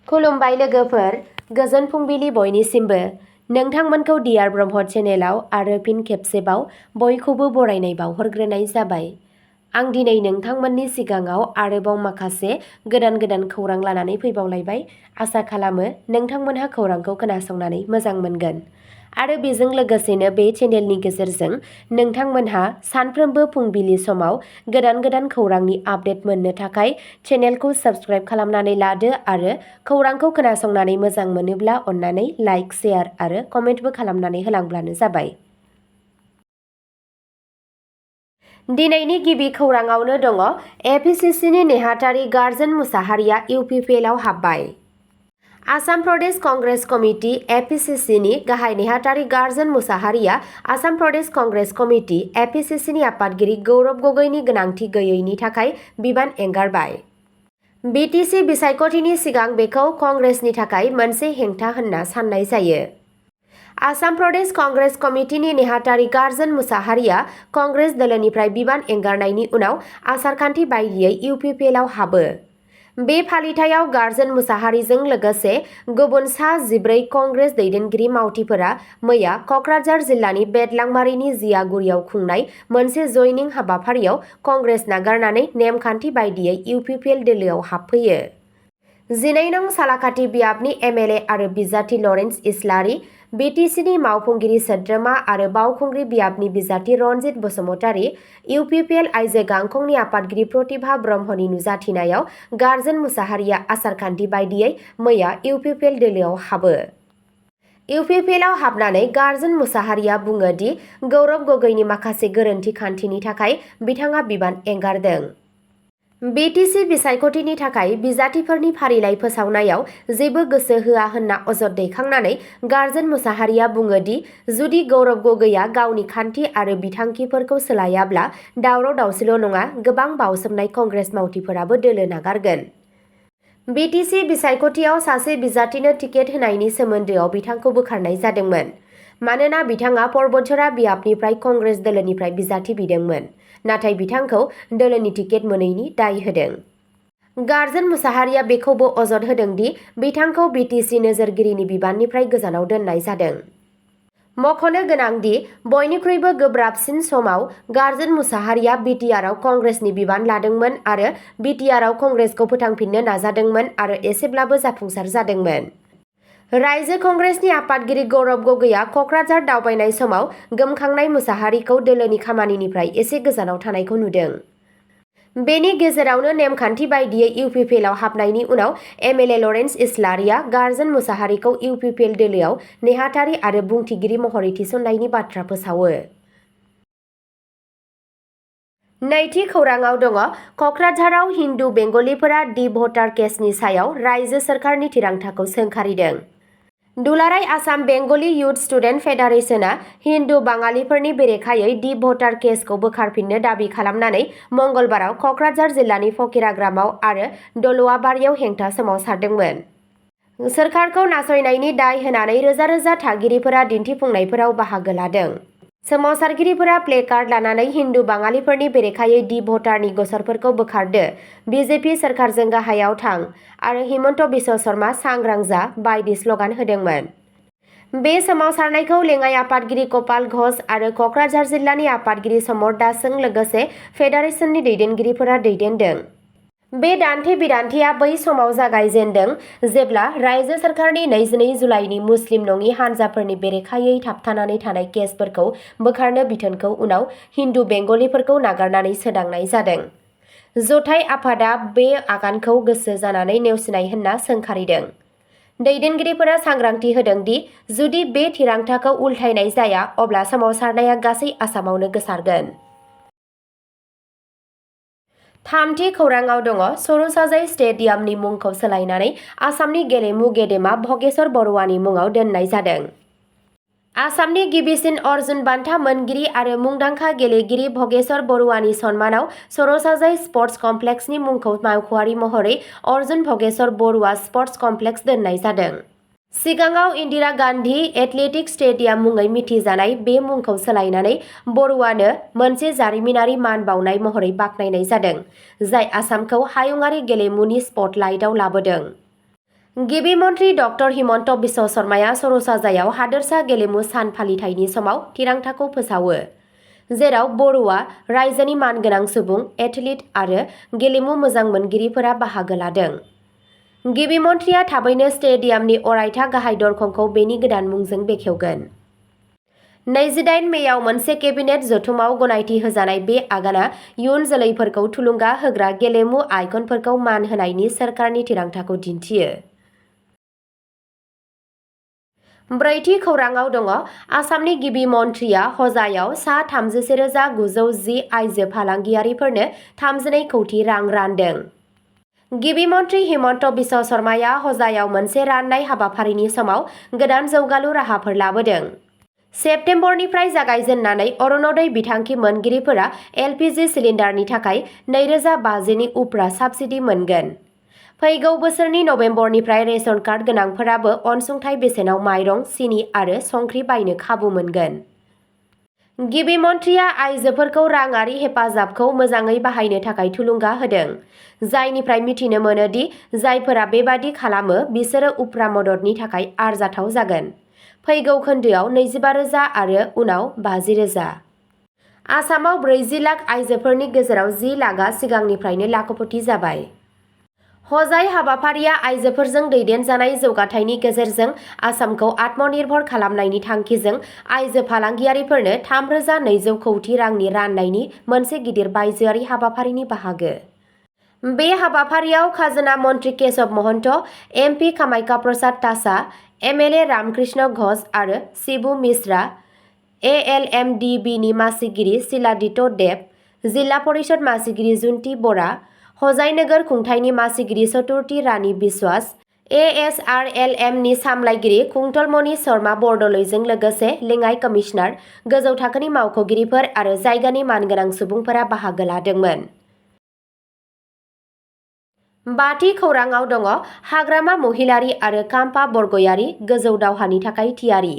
खुलुमबाय लोगोफोर, गोजोन फुंबिलि बयनिसिमबो। नोंथांमोनखौ डियार ब्रह्म चेनेलाव आरो फिन खेबसेबाव बयखौबो बरायनाय बावहरग्रोनाय जाबाय। आं दिनै नोंथांमोननि सिगाङाव आरोबाव माखासे गोदान खौरां लानानै फैबावलायबाय। आसा खालामो नोंथांमोनहा खौरांखौ खोनासंनानै मोजां मोनगोन। आरो बेजों लोगोसेनो बे चेनेलनि गेजेरजों नोंथांमोनहा सानफ्रोमबो फुंबिलि समाव गोदान खौरांनि आपडेट मोननो थाखाय चेनेलखौ साबस्क्राइब खालामनानै लादो आरो खौरांखौ खोनासंनानै मोजां मोनोब्ला अन्नानै लाइक, शेयार आरो कमेन्टबो खालामनानै होलांब्लानो जाबाय। दिनैनि गिबि खौराङावनो दङ एपिसिसिनि नेहाथारि गार्जोन मुसाहारिया इउपिपिएलआव हाबबाय। आसाम प्रदेश कंग्रेस कमिटि एपिसिसिनि गाहाय नेहाथारि गार्जोन मुसाहारिया आसाम प्रदेश कंग्रेस कमिटि एपिसिसिनि आफादगिरि गौरब गगৈनि गोनांथि गैयैनि थाखाय बिबान एंगारबाय। बिटिसि बिसायख'थिनि सिगां बेखौ कंग्रेसनि थाखाय मोनसे हेंथा होनना साननाय जायो। आसाम प्रदेश कंग्रेस कमिटिनि नेहाथारि गार्जोन मुसाहारिया कंग्रेस दोलोनिफ्राय बिबान एंगारनायनि उनाव आसारखान्थि बायदियै इउपिपिएलआव हाबो। बे फालिथायाव गार्जोन मुसाहारिजों लोगोसे गुबुन सा-14 कंग्रेस दैदेनगिरि मावथिफोरा मैया कक्राझार जिल्लानि बेदलांमारिनि जियागुरियाव खुंनाय मोनसे जयनिं हाबाफारियाव कंग्रेस नागारनानै नेमखान्थि बायदियै इउपिपिएल दोलोआव हाबफैयो। 12 नं सालाकाथि बियाबनि एमएलए आरो बिजाथि लरेन्स इस्लारि, बिटिसिनि मावफुंगिरि सोद्रोमा आरो बावखुंग्रि बियाबनि बिजाथि रनजित बसुमतारी, इउपिपिएल आइजो गांखंनि आफादगिरि प्रतिभा ब्रह्मनि नुजाथिनायाव गार्जोन मुसाहारिया आसारखान्थि बायदियै मैया इउपिपिएल दोलोआव हाबो। इउपिपिएलआव हाबनानै गार्जोन मुसाहारिया बुङो दि गौरब गगৈनि माखासे गोरोन्थि खान्थिनि थाखाय बिथाङा बिबान एंगारदों। बिटिसि बिसायख'थिनि थाखाय बिजाथिफोरनि फारिलाइ फोसावनायाव जेबो गोसो होआ होनना अजद दैखांनानै गार्जोन मुसाहारिया बुङो दि जुदि गौरब गगৈया गावनि खान्थि आरो बिथांखिफोरखौ सोलायाब्ला दावराव-दावसिल' नङा, गोबां बावसोमनाय कंग्रेस मावथिफोराबो दोलो नागारगोन। बिटिसि बिसायख'थियाव सासे बिजाथिनो टिकेट होनायनि सोमोन्दोआव बिथांखौ बोखारनाय जादोंमोन। मानोना बिथाङा परबतझरा बियाबनिफ्राय कंग्रेस दोलोनिफ्राय बिजाथि बिदोंमोन, नाथाय बिथांखौ दोलोनि टिकेट मोनैनि दाय होदों। गार्जोन मुसाहारिया बेखौबो अजद होदों दि बिथांखौ बिटिसि नोजोरगिरिनि बिबाननिफ्राय गोजानाव दोननाय जादों। मख'नो गोनां दि बयनिख्रुइबो गोब्राबसिन समाव गार्जोन मुसाहारिया बिटिआरआव कंग्रेसनि बिबान लादोंमोन आरो बिटिआरआव कंग्रेसखौ फोथांफिननो नाजादोंमोन आरो एसेब्लाबो जाफुंसार जादोंमोन। रायजो कंग्रेसनि आफादगिरि गौरब गगৈया कक्राझार दावबायनाय समाव गोमखांनाय मुसाहारिखौ दोलोनि खामानिनिफ्राय एसे गोजानाव थानायखौ नुदों। बेनि गेजेरावनो नेमखान्थि बायदियै इउपिपिएलआव हाबनायनि उनाव एमएलए लरेन्स इस्लारिया गार्जोन मुसाहारिखौ इउपिपिएल दोलोआव नेहाथारि आरो बुंथिगिरि महरै थिसननायनि बाथ्रा फोसावो। नैथि खौराङाव दङ कक्राझाराव हिन्दु बेंगलिफोरा दि भटार केसनि सायाव रायजो सोरखारनि थिरांथाखौ सोंखारिदों। दुलाराय आसाम बेंगलि इयुथ स्टुडेन्ट फेडारेशनआ हिन्दु बाङालिफोरनि बेरेखायै दि भटार केसखौ बोखारफिननो दाबि खालामनानै मंगलबाराव कक्राझार जिल्लानि फकिराग्रामाव आरो दलुवाबारियाव हेंथा सोमावसारदोंमोन। सोरखारखौ नासयनायनि दाय होनानै रोजा रोजा थागिरिफोरा दिन्थिफुंनायफोराव बाहागो लादों। सोमावसारगिरिफोरा प्लेकार्ड लानानै हिन्दु बाङालिफोरनि बेरेखायै दि भटारनि गसरफोरखौ बोखारदो, बिजेपि सोरखारजों गाहायाव थां आरो हिमन्त बिश्व शर्मा सांग्रां जा बायदि स्लगान होदोंमोन। बे सोमावसारनायखौ लेङाइ आफादगिरि कपाल घोष आरो कक्राझार जिल्लानि आफादगिरि समर दासजों लोगोसे फेडारेशननि दैदेनगिरिफोरा दैदेनदों। बे दान्थे-बिदान्थेया बै समाव जागायजेन्दों जेब्ला रायजो सोरखारनि 22 जुलाइनि मुस्लिम नङि हानजाफोरनि बेरेखायै थाबथानानै थानाय केसफोरखौ बोखारनो बिथोनखौ उनाव हिन्दु बेंगलिफोरखौ नागारनानै सोदांनाय जादों। जथाइ आफादआ बे आगानखौ गोसो जानानै नेवसिनाय होनना सोंखारिदों। दैदेनगिरिफोरा सांग्रांथि होदों दि जुदि बे थिरांथाखौ उलथायनाय जाया अब्ला सोमावसारनाया गासै आसामावनो गोसारगोन। थामथि खौराङाव दङ सरुसाजाइ स्टेडियामनि मुंखौ सोलायनानै आसामनि गेलेमु गेदेमा भगेश्वर बरुवानि मुङाव दोननाय जादों। आसामनि गिबिसिन अर्जुन बान्था मोनगिरि आरो मुंदांखा गेलेगिरि भगेश्वर बरुवानि सन्मानाव सरुसाजाइ स्पर्टस कमप्लेक्सनि मुंखौ मावख'आरि महरै अर्जुन भगेश्वर बरुवा स्पर्टस कमप्लेक्स दोननाय जादों। सिगाङाव इन्दिरा गान्धी एथलेटिक स्टेडियाम मुङै मिथिजानाय बे मुंखौ सोलायनानै बरुवानो मोनसे जारिमिनारि मान बावनाय महरै बाख्नायनाय जादों, जाय आसामखौ हायुंआरि गेलेमुनि स्पटलाइटआव लाबोदों। गिबि मन्त्रि डक्टर हिमन्त बिश्व शर्माया सर'साजायाव हादोरसा गेलेमु सान फालिथायनि समाव थिरांथाखौ फोसावो, जेराव बर'आ रायजोनि मानगोनां सुबुं, एथलीट आरो गेलेमु मोजां मोनगिरिफोरा बाहागो लादों। गिबि मन्थ्रिया थाबैनो स्टेडियामनि अरायथा गाहाय दरखंखौ बेनि गोदान मुंजों बेखेवगोन। 28 मेआव मोनसे केबिनेट जथुमाव गनायथि होजानाय बे आगाना इयुन जोलैफोरखौ थुलुंगा होग्रा गेलेमु आइकनफोरखौ मान होनायनि सोरखारनि थिरांथाखौ दिन्थियो। ब्रैथि खौराङाव दङ आसामनि गिबि मन्थ्रिया हजायाव सा 33,910 आइजो फालांगियारिफोरनो 32 कौटि रां रानदों। गिबि मन्थ्रि हिमन्त बिश्व शर्माया हजायाव मोनसे राननाय हाबाफारिनि समाव गोदान जौगालु राहाफोर लाबोदों। सेप्तेम्बरनिफ्राय जागायजेननानै अरुणोदय बिथांखि मोनगिरिफोरा LPG सिलिन्डारनि थाखाय 2050 नि उफ्रा साब्सिडी मोनगोन। फैगौ बोसोरनि नबेम्बरनिफ्राय रेशन कार्ड गोनांफोराबो अनसुंथाइ बेसेनाव माइरं, सिनि आरो संख्रि बायनो खाबु मोनगोन। गिबि मन्थ्रिया आइजोफोरखौ राङारि हेफाजाबखौ मोजाङै बाहायनो थाखाय थुलुंगा होदों, जायनिफ्राय मिथिनो मोनो दि जायफोरा बेबादि खालामो बिसोरो उफ्रा मददनि थाखाय आरजाथाव जागोन। फैगौ खोन्दोआव 25,000 आरो उनाव 50,000। आसामाव 40 लाख आइजोफोरनि गेजेराव 10 लाखआ सिगांनिफ्रायनो लाखपति जाबाय। हजाय हाबाफारिया आइजोफोरजों दैदेनजानाय जौगाथायनि गेजेरजों आसामखौ आत्मनिर्भर खालामनायनि थांखिजों आइजो फालांगियारिफोरनो 3,200 कौटि रांनि राननायनि मोनसे गिदिर बायजोआरि हाबाफारिनि बाहागो। बे हाबाफारियाव खाजोना मन्त्रि केशव महन्त, MP कामाख्या प्रसाद तासा, MLA रामकृष्ण घोष आरो शिबु मिश्रा, ALMDBनि मासिगिरि शिलादित्य देब, जिल्ला परिषद मासिगिरि जुन्ति बरा, हजाय नोगोर खुंथायनि मासिगिरि चतुर्थी रानी बिश्वास, ASRLMनि सामलायगिरि कुंतलमणि शर्मा बरदলৈजों लोगोसे लेङाइ कमिसनार, गोजौ थाखोनि मावख'गिरिफोर आरो जायगानि मानगोनां सुबुंफोरा बाहागो लादोंमोन। बाथि खौराङाव दङ हाग्रामा महिलारी आरो काम्पा बरगयारी गोजौ दावहानि थाखाय थियारि।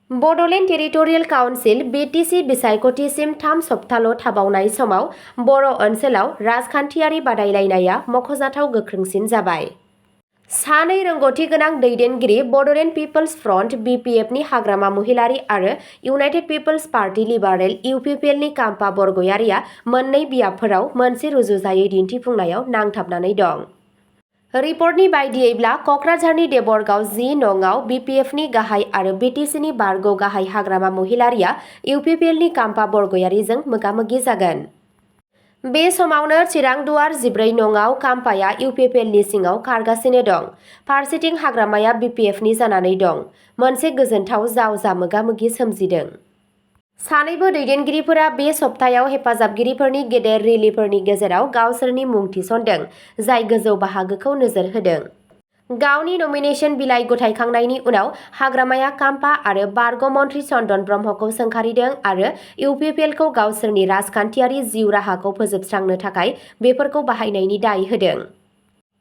बड'लेण्ड टेरिटरियेल काउन्सिल (BTC) बिसायख'थिसिम 3 सप्ताल' थाबावनाय समाव बर' ओनसोलाव राजखान्थियारि बादायलायनाया मख'जाथाव गोख्रोंसिन जाबाय। सानै रोंग'थि गोनां दैदेनगिरि बड'लेण्ड पिपल्स फ्रन्ट (BPF) नि हाग्रामा महिलारी आरो United People's Party Liberal (UPPL) नि काम्पा बरगयारीआ मोननै बियाबफोराव मोनसे रुजुजायै दिन्थिफुंनायाव नांथाबनानै दं। रिपर्टनि बायदियैब्ला क'क्राझारनि देबरगाव 10 नंआव BPF नि गाहाय आरो BTC नि बारग' गाहाय हाग्रामा महिलारीआ UPPL नि काम्पा बरगयारीजों मोगा-मोगि जागोन। बे समावनो चिरांदुवार 14 नंआव काम्पाया UPPL नि सिङाव खारगासिनो दं, फारसेथिं हाग्रामाया BPF नि जानानै दं। मोनसे गोजोनथाव जावजा मोगा-मोगि सोमजिदों। सानैबो दैदेनगिरिफोरा बे सप्तायाव हेफाजाबगिरिफोरनि गेदेर रिलिफोरनि गेजेराव गावसोरनि मुं थिसनदों, जाय गोजौ बाहागोखौ नोजोर होदों। गावनि नमिनेशन बिलाइ गथायखांनायनि उनाव हाग्रामाया काम्पा आरो बारग' मन्थ्रि चन्दन ब्रह्मखौ सोंखारिदों आरो UPPLखौ गावसोरनि राजखान्थियारि जिउ राहाखौ फोजोबस्रांनो थाखाय बेफोरखौ बाहायनायनि दाय होदों।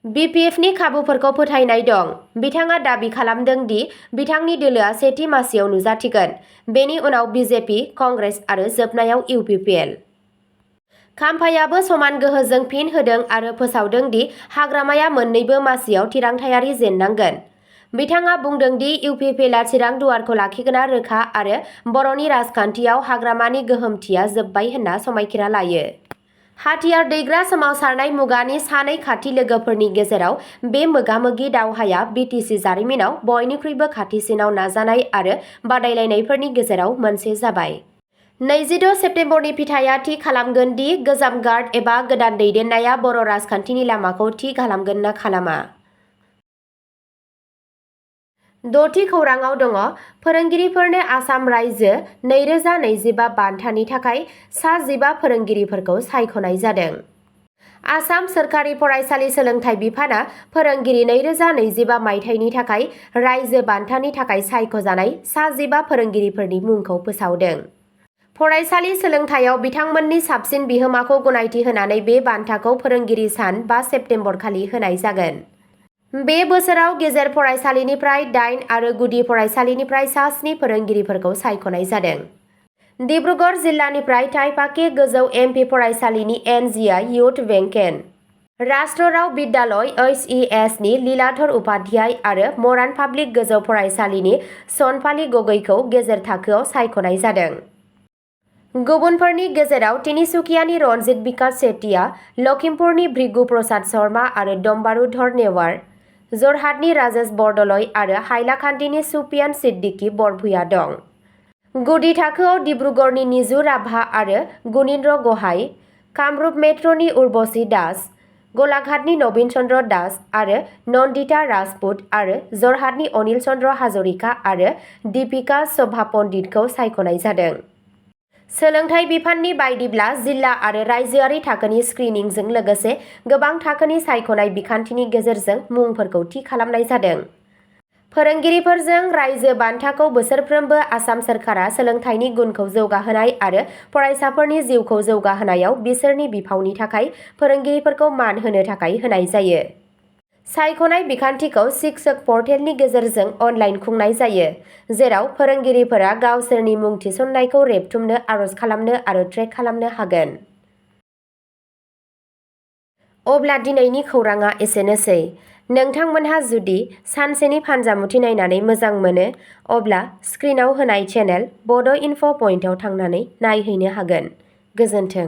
BPF नि खाबुफोरखौ फोथायनाय दं। बिथाङा दाबि खालामदों दि बिथांनि दोलोआ सेथि मासियाव नुजाथिगोन, बेनि उनाव BJP, कंग्रेस आरो जोबनायाव UPPL। काम्पायाबो समान गोहोजों फिन होदों आरो फोसावदों दि हाग्रामाया मोन्नैबो मासियाव थिरांथायारि जेननांगोन। बिथाङा बुंदों दि UPPLआ चिरांदुवारखौ लागोना रोखा आरो बर'नि राजखान्थियाव हाग्रामानि गोहोमथिया जोबबाय होनना समायखिरा लायो। हाथियार दैग्रा सोमावसारनाय मुगानि सानै खाथि लोगोफोरनि गेजेराव बे मोगा-मोगि दावहाया BTC जारिमिनाव बयनिख्रुइबो खाथिसिनाव नाजानाय आरो बादायलायनायफोरनि गेजेराव मोनसे जाबाय। 26 सेप्तेम्बरनि फिथाइया थि खालामगोन दि गोजाम गार्ड एबा गोदान दैदेननाया बर' राजखान्थिनि लामाखौ थि खालामगोन ना खालामा। द'थि खौराङाव दङ फोरोंगिरिफोरनो आसाम रायजो 2025 बान्थानि थाखाय सा 15 फोरोंगिरिफोरखौ सायख'नाय जादों। आसाम सोरखारि फरायसालि सोलोंथाइ बिफाना फोरोंगिरि 2025 मायथाइनि थाखाय रायजो बान्थानि थाखाय सायख'जानाय सा 15 फोरोंगिरिफोरनि मुंखौ फोसावदों। फरायसालि सोलोंथायाव बिथांमोननि साबसिन बिहोमाखौ गनायथि होनानै बे बान्थाखौ फोरोंगिरि सान 5 सेप्तेम्बर खालि होनाय जागोन। बे बोसोराव गेजेर फरायसालिनिफ्राय 8 आरो गुदि फरायसालिनिफ्राय सा 7 फोरोंगिरिफोरखौ सायख'नाय जादों। डिब्रुगड़ जिल्लानिफ्राय थाइपाके गोजौ MP फरायसालिनि NGI इयुथ वेंकेन राष्ट्र राव बिद्यालय HES नि लीलाधर उपाध्याय आरो मरान पाब्लिक गोजौ फरायसालिनि सनपालि गगैखौ गेजेर थाखोआव सायख'नाय जादों। गुबुनफोरनि गेजेराव तिनिसुकियानि रनजित बिकास सेठिया, लखिमपुरनि भृगु प्रसाद शर्मा आरो दम्बारुधर नेवार, जरहाटनि राजेश बरदलै आरो हाइलाकान्दिनि सुफियान सिद्दिकी बरभुइया दं। गुदि थाखोआव डिब्रुगड़नि निजु राभा आरो गुनिन्द्र गहाइ, कामरुप मेट्र'नि उर्वशी दास, गलाघाटनि नवीन चन्द्र दास आरो नन्दिता राजपुत आरो जरहाटनि अनिल चन्द्र हाजरिका आरो दीपिका शोभा पण्डितखौ सायख'नाय जादों। सोलोंथाइ बिफाननि बायदिब्ला जिल्ला आरो रायजोआरि थाखोनि स्क्रिनिंजों लोगोसे गोबां थाखोनि सायख'नाय बिखान्थिनि गेजेरजों मुंफोरखौ थि खालामनाय जादों। फोरोंगिरिफोरजों रायजो बान्थाखौ बोसोरफ्रोमबो आसाम सोरखारा सोलोंथाइनि गुनखौ जौगाहोनाय आरो फरायसाफोरनि जिउखौ जौगाहोनायाव बिसोरनि बिफावनि थाखाय फोरोंगिरिफोरखौ मान होनो थाखाय होनाय जायो। सायख'नाय बिखान्थिखौ शिक्षक पर्टेलनि गेजेरजों अनलाइन खुंनाय जायो, जेराव फोरोंगिरिफोरा गावसोरनि मुं थिसननायखौ रेबथुमनो, आर'ज खालामनो आरो ट्रेक खालामनो हागोन। अब्ला दिनैनि खौरांआ एसेनोसै। नोंथांमोनहा जुदि सानसेनि फानजामुथि नायनानै मोजां मोनो, अब्ला स्क्रिनाव होनाय चेनेल बड' इनफ' पइन्टआव थांनानै नायहैनो हागोन। गोजोन्थों।